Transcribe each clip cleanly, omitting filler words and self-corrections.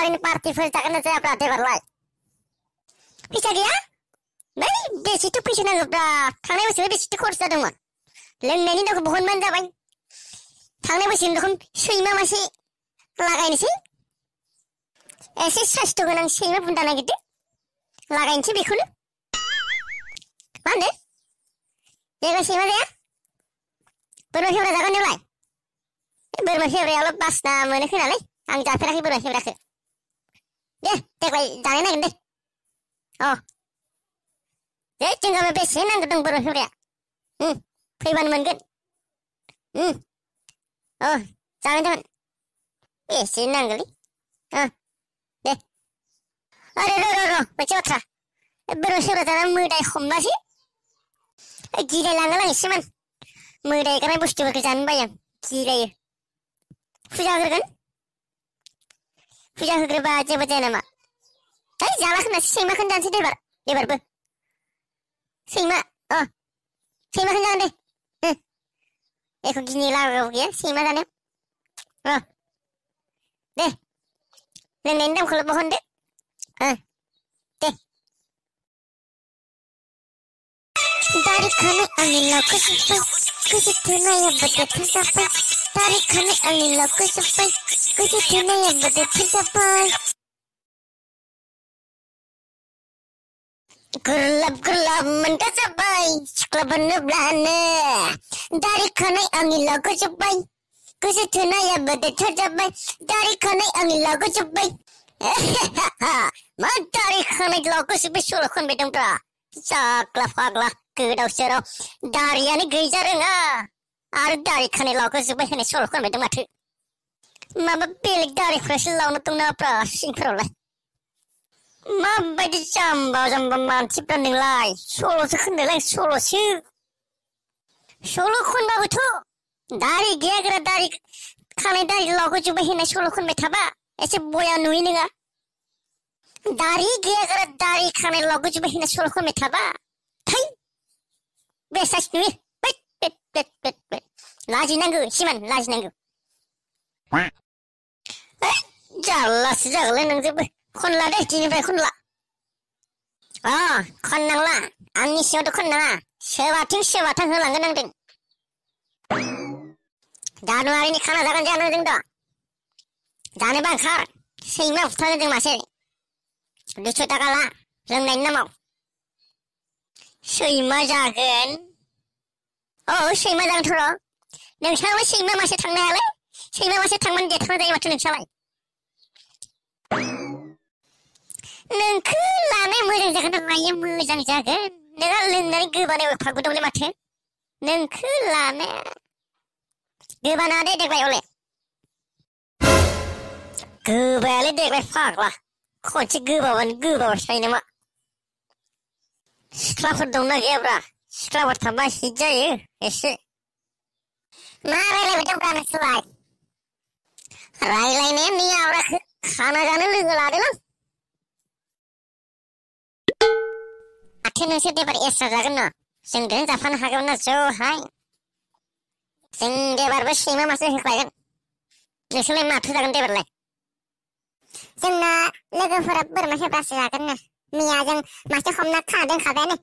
जानुवारिनि पार्टिफोर जागोन ना जायाब्रा देबारलाय? फैसा गैया? बै बेसेथो फैसा नांगौब्रा? थांनाय बोसोराव बेसेथो खरस जादोंमोन? लोंनायनि दावखौ बहनबानो जाबाय। थांनाय बोसोरनि रखम सैमा मासे लागायनोसै। एसे साइस्थ' गोनां सैमा बुन्दा नागिरदो। लागायनोसै बेखौनो। मा होनदो? जेबो सैमा जाया? बोरमा फेब्रा जागोन नोंलाय? बोरमा फेब्रायाल' बासना मोनो खोनालै। आं जाफेराखै बोरमा फेब्राखौ। दे देग्लाय जानो नागिरदों दे। अ दे जों गामियाव बेसे नांगौ दं बोरमा फेब्राया? फैबानो मोनगोन। अ जागोन। बेसे नांगौलै? दे। अरे र' मोनसे बाथ्रा। बोरमा फेब्रा जाना मोदाय हमनासै। गिलायलाङोलां एसेमान। मोदाय गारनाय बुस्थुफोरखौ जानो बायो आं। गिलायो। फुजा होग्रोगोन। फुजा होग्रोबा जेबो जाया नामा? है जाला खोनासै सैमाखौनो जानोसै देबारबो। सैमाखौनो जागोन दे। एख' गिनो लागाबो गैया सैमा जानो। दे लोंनायनि दामखौल' बहनदो। दे। दारि खानाय आंनि लावखौ जोब्बाय गोसो थोनायाबो देरथारजाबाय दारि खानाय आंनि लावखौ जोब्बाय गोसो थोनायाबो देरथारजाबाय गुरलाब मोनथारजाबाय सिख्लाफोरनोब्लानो दारि खानाय आंनि लावखौ जोब्बाय गोसो थोनायाबो देरथारजाबाय दारि खानाय आंनि लावखौ जोब्बाय मा दारि खानाय लावखौसो बे सल' खनबाय दंब्रा जाग्ला फाग्ला गोदाव सोराव दारियानो गैजा रोङा आरो दारि खानाय लावखौ जोब्बाय होननाय सल' खनबाय दं माथो माबा बेलेग दारिफ्रासो लावनो दं नामाब्रा सिंफोरावलाय माबायदि जाम्बा मानसिफ्रा नोंलाय सल'सो खोन्नोलाय सल' खनबाबोथ' दारि गैयाग्रा दारि खानाय दारि लावखौ जोब्बाय होननाय सल' खनबाय थाबा एसे बया नुयो नोङा दारि गैयाग्रा दारि खानाय लावखौ जोब्बाय होननाय सल' खनबाय थाबा थै बेसास नुयो लाजिनांगौ सिमान लाजिनांगौ जारलासो जागोनलै नोंजोंबो खनला दे दिनिफ्राय खनला खननांला आंनि सिगाङावथ' खननाङा सोबाथिं होलांगोन आंजों जानुवारिनि खाना जागोन जोंहा नोंजों दा जानोबा ओंखार सैमा बुथारगोन जों मासे 200 थाखा ला लोंनायनि नामाव सैमा जागोन सैमा जागोनथ' र' नोंसालाय सैमा मासे थांनो हायालै सैमा मासे थांबानो देरथारना जायो माथो नोंसालाय नोंखो लानाया मोजां जागोन ना लायिया मोजां जागोन नोंहा लोंनानै गोबानायाव एफा गुदुंलै माथो नोंखो लानाया गोबाना दे देग्लाय हले गोबायालै देग्लाय फाग्ला खनसे गोबाबासो जायो नामा सिख्लाफोर दंना गैयाब्रा सिख्लाफोर थाबा हिट जायो एसे मा रायलायबाय दंब्रा नोंसोरलाय रायलायनाया नै आवराखो खाना जानो लोगो लादोलां माथो नोंसोर देबार एक्सट्रा जागोन ना जोंजों जाफानो हागौमोन ना ज'हाय जों देबारबो सैमा मासे होख्लायगोन नोंसोरलाय माथो जागोन देबारलाय जोंना लोगोफोरा बोरमा फेब्रासो जागोन नो मैया जों मासे हमना खाना दोनखाबायानो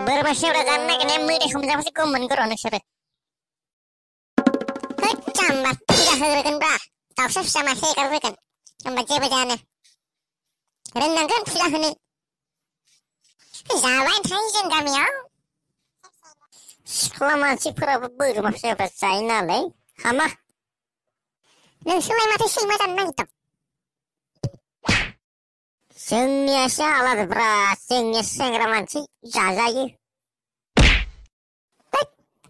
बोरमा फेब्रा जानो नागिरनाया मैदेर हमजाबासो गम मोनगोन र' नोंसोरो होद जाम्बा फुजा होग्रोगोनब्रा दाउसा फिसा मासे एगारग्रोगोन होमबा जेबो जायानो रोंनांगोन फुजा होनो जाबाय थायो जों गामियाव सिख्ला मानसिफोराबो बोरमा फेब्रा जायो नालाय हामा नोंसोरलाय माथो सैमा जानो नागिरदों जोंनियासो आलादाब्रा जोंनिया सेंग्रा मानसि जाजायो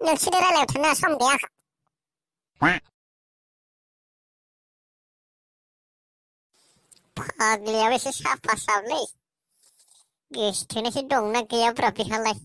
नोंसोरजों रायलायबाय थानो सम गैया फाग्लियाबो एसे साफा साबलै गोसोथोनायसो दंना गैयाब्रा बेहालाय